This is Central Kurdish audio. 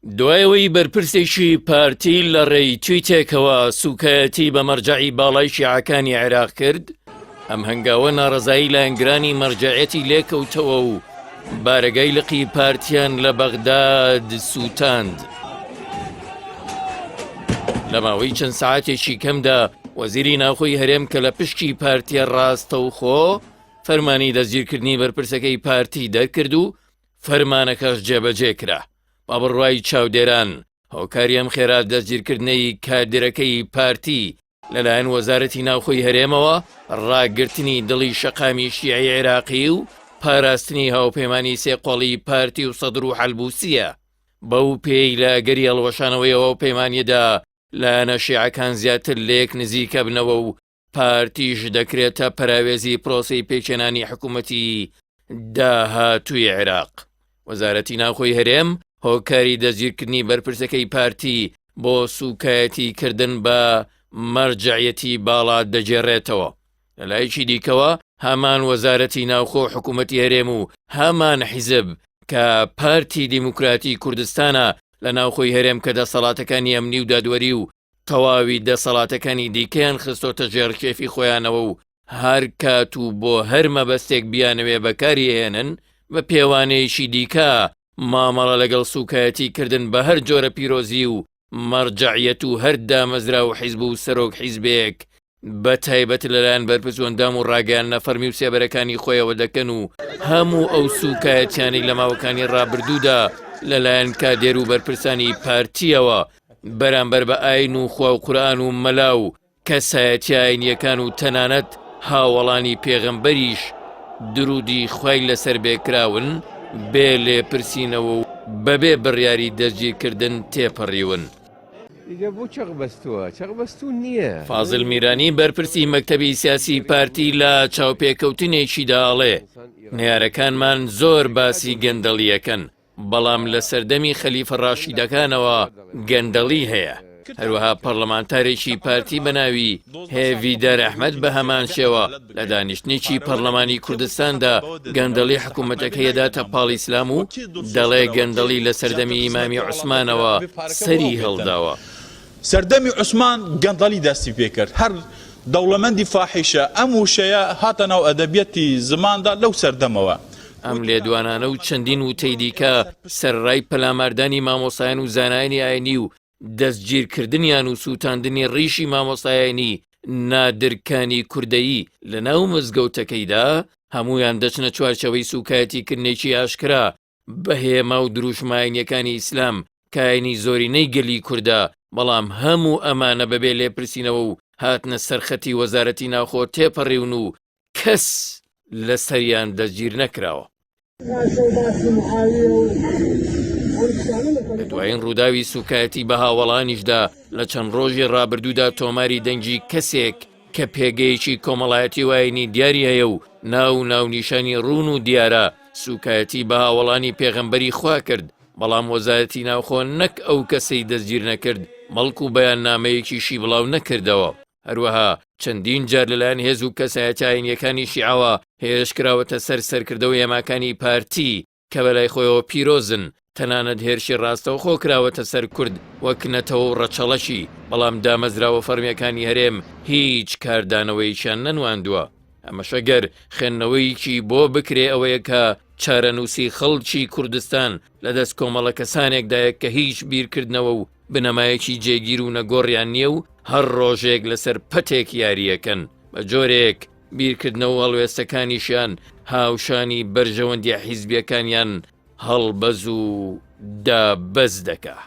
دوای ئەوەی بەرپرسێکی پارتی لە ڕێی تویتێکەوە سوکایەتی بە مەرجەعی باڵای شیعەکانی عێراق کرد، ئەم هەنگاوە ناڕەزایی لایەنگرانی مەرجەعیەتی لێکەوتەوە و بارەگای لقی پارتیان لە بەغداد سووتاند. لە ماوەی چەند سەعاتێکی کەمدا وەزیری ناوخۆی هەرێم کە لە پشکی پارتیە ڕاستەوخۆ فەرمانی دەستگیرکردنی بەرپرسەکەی پارتی دەرکرد و فەرمانەکەش جێبەجێ کرا. بە بڕوای چاودێران هۆکاری ئەم خێرا دەستگیرکردنەی کادرەکەی پارتی لەلایەن وەزارەتی ناوخۆی هەرێمەوە ڕاگرتنی دڵی شەقامی شیعی عێراقی و پاراستنی هاوپەیمانی سێقۆڵی پارتی و سەدر و حەلبوسیە بەو پێی لە ئەگەری هەڵوەشانەوەی ئەو پەیمانیەدا لایەنە شیعەکان زیاتر لەیەک نزیکەبنەوە و پارتیش دەکرێتە پەراوێزی پرۆسەی پێکهێنانی حکوومەتی داهاتووی عێراق. وەزارەتی ناوخۆی هەرێم هۆکاری دەستگیرکردنی بەرپرسەکەی پارتی بۆ سووکایەتی کردن بە مەرجەعیەتی باڵا دەگێڕێتەوە. لە لایەکی دیکەوە هەمان وەزارەتی ناوخۆ حکوومەتی هەرێم و هەمان حیزب کە پارتی دیموکراتی کوردستانە لە ناوخۆی هەرێم کە دەسەڵاتەکانی ئەمنی و دادوەری و تەواوی دەسەڵاتەکانی دیکەیان خستۆتە ژێر ڕکێفی خۆیانەوە و هەر کات و بۆ هەر مەبەستێک بیانەوێ بەکاری هێنن، بە پێوانەیەکی دیکە مامەڵە لەگەڵ سووکایەتی کردن بە هەر جۆرە پیرۆزی و مەرجەعیەت و هەر دامەزراو و حیزب و سەرۆک حیزبێک بە تایبەت لەلایەن بەرپرس و ئەندام و ڕاگەیاندنە فەرمی و سێبەرەکانی خۆیەوە دەکەن و هەموو ئەو سووکایەتیانەی لە ماوەکانی ڕابردوودا لەلایەن کادێر و بەرپرسانی پارتییەوە بەرامبەر بە ئاین و خوا و قورئان و مەلا و کەسایەتیە ئاینیەکان و تەنانەت هاوەڵانی پێغەمبەریش درودی خوای لەسەر بێ کراون بێ لێپرسینەوە و بەبێ بڕیاری دەستگیرکردن تێپەڕیون. ئیجا بۆ چەق بەستووە؟ چەق بەستوو نییە. فازل میرانی بەرپرسی مەکتەبی سیاسی پارتی لە چاوپێکەوتنێکیدا ئەڵێ، نەیارەکانمان زۆر باسی گەندەڵییەکەن، بەڵام لە سەردەمی خەلیفە ڕاشیدەکانەوە گەندەڵی هەیە، هەروەها پەڕلەمانتارێکی پارتی بە ناوی هێڤیدار ئەحمەد بە هەمان شێوە لە دانیشتنێکی پەڕلەمانی کوردستاندا گەندەڵی حکوومەتەکەی ئەداتە پاڵ ئیسلام و دەڵێ گەندەڵی لە سەردەمی ئیمامی عوسمانەوە سەری هەڵداوە. سەردەمی عوسمان گەندەڵی دەستی پێکرد، هەر دەوڵەمەندی فاحیشە، ئەم وشەیە هاتە ناو ئەدەبیەتی زماندا لەو سەردەمەوە. ئەم لێدوانانە و چەندین وتەی دیکە سەرەڕای پەلاماردانی مامۆستایان و زانایانی ئاینی و دەستگیرکردنیان و سووتاندنی ڕیشی مامۆستایانی نادر کانی کوردەیی لەناو مزگەوتەکەیدا، هەموویان دەچنە چوارچێوەی سووکایەتیکردنێکی ئاشکرا بە هێما و دروشمە ئاینیەکانی ئیسلام کە ئاینی زۆرینەی گەلی کوردە، بەڵام هەموو ئەمانە بەبێ لێپرسینەوە و هاتنە سەرخەتی وەزارەتی ناوخۆ تێپەڕیون و کەس لەسەریان دەستگیر نەکراوە. لە دوایین ڕووداوی سووکایەتی بە هاوەڵانیشدا لە چەند ڕۆژی ڕابردوودا تۆماری دەنگی کەسێک کە پێگەیەکی کۆمەڵایەتی و ئاینی دیاری هەیە و ناو و ناونیشانی ڕوون و دیارە سووکایەتی بە هاوەڵانی پێغەمبەری خوا کرد، بەڵام وەزارەتی ناوخۆ نەک ئەو کەسەی دەستگیر نەکرد، بەڵکو بەیاننامەیەکیشی بڵاو نەکردەوە. هەروەها چەندین جار لەلایەن هێز و کەسایەتە ئاینییەکانی شیعەوە هێرش کراوەتە سەر سەرکردە و هێماکانی پارتی کە بەلای خۆیەوە پیرۆزن، تەنانەت هێرشی ڕاستەوخۆ کراوەتە سەر کورد وەک نەتەوە و ڕەچەڵەکی، بەڵام دامەزراوە فەڕمییەکانی هەرێم هیچ کاردانەوەیەکیان نەنواندووە. ئەمەش ئەگەر خوێندنەوەیەکی بۆ بکرێ ئەوەیە کە چارەنووسی خەڵکی کوردستان لەدەست کۆمەڵە کەسانێکدایە کە هیچ بیرکردنەوە و بنەمایەکی جێگیر و نەگۆڕیان نییە و هەر ڕۆژێک لەسەر پەتێک یارییەکەن، بە جۆرێک بیرکردنەوە و هەڵوێستەکانیشیان هاوشانی بەرژەوەندییە حیزبییەکانیان هەڵبەز و دابەز دەکا.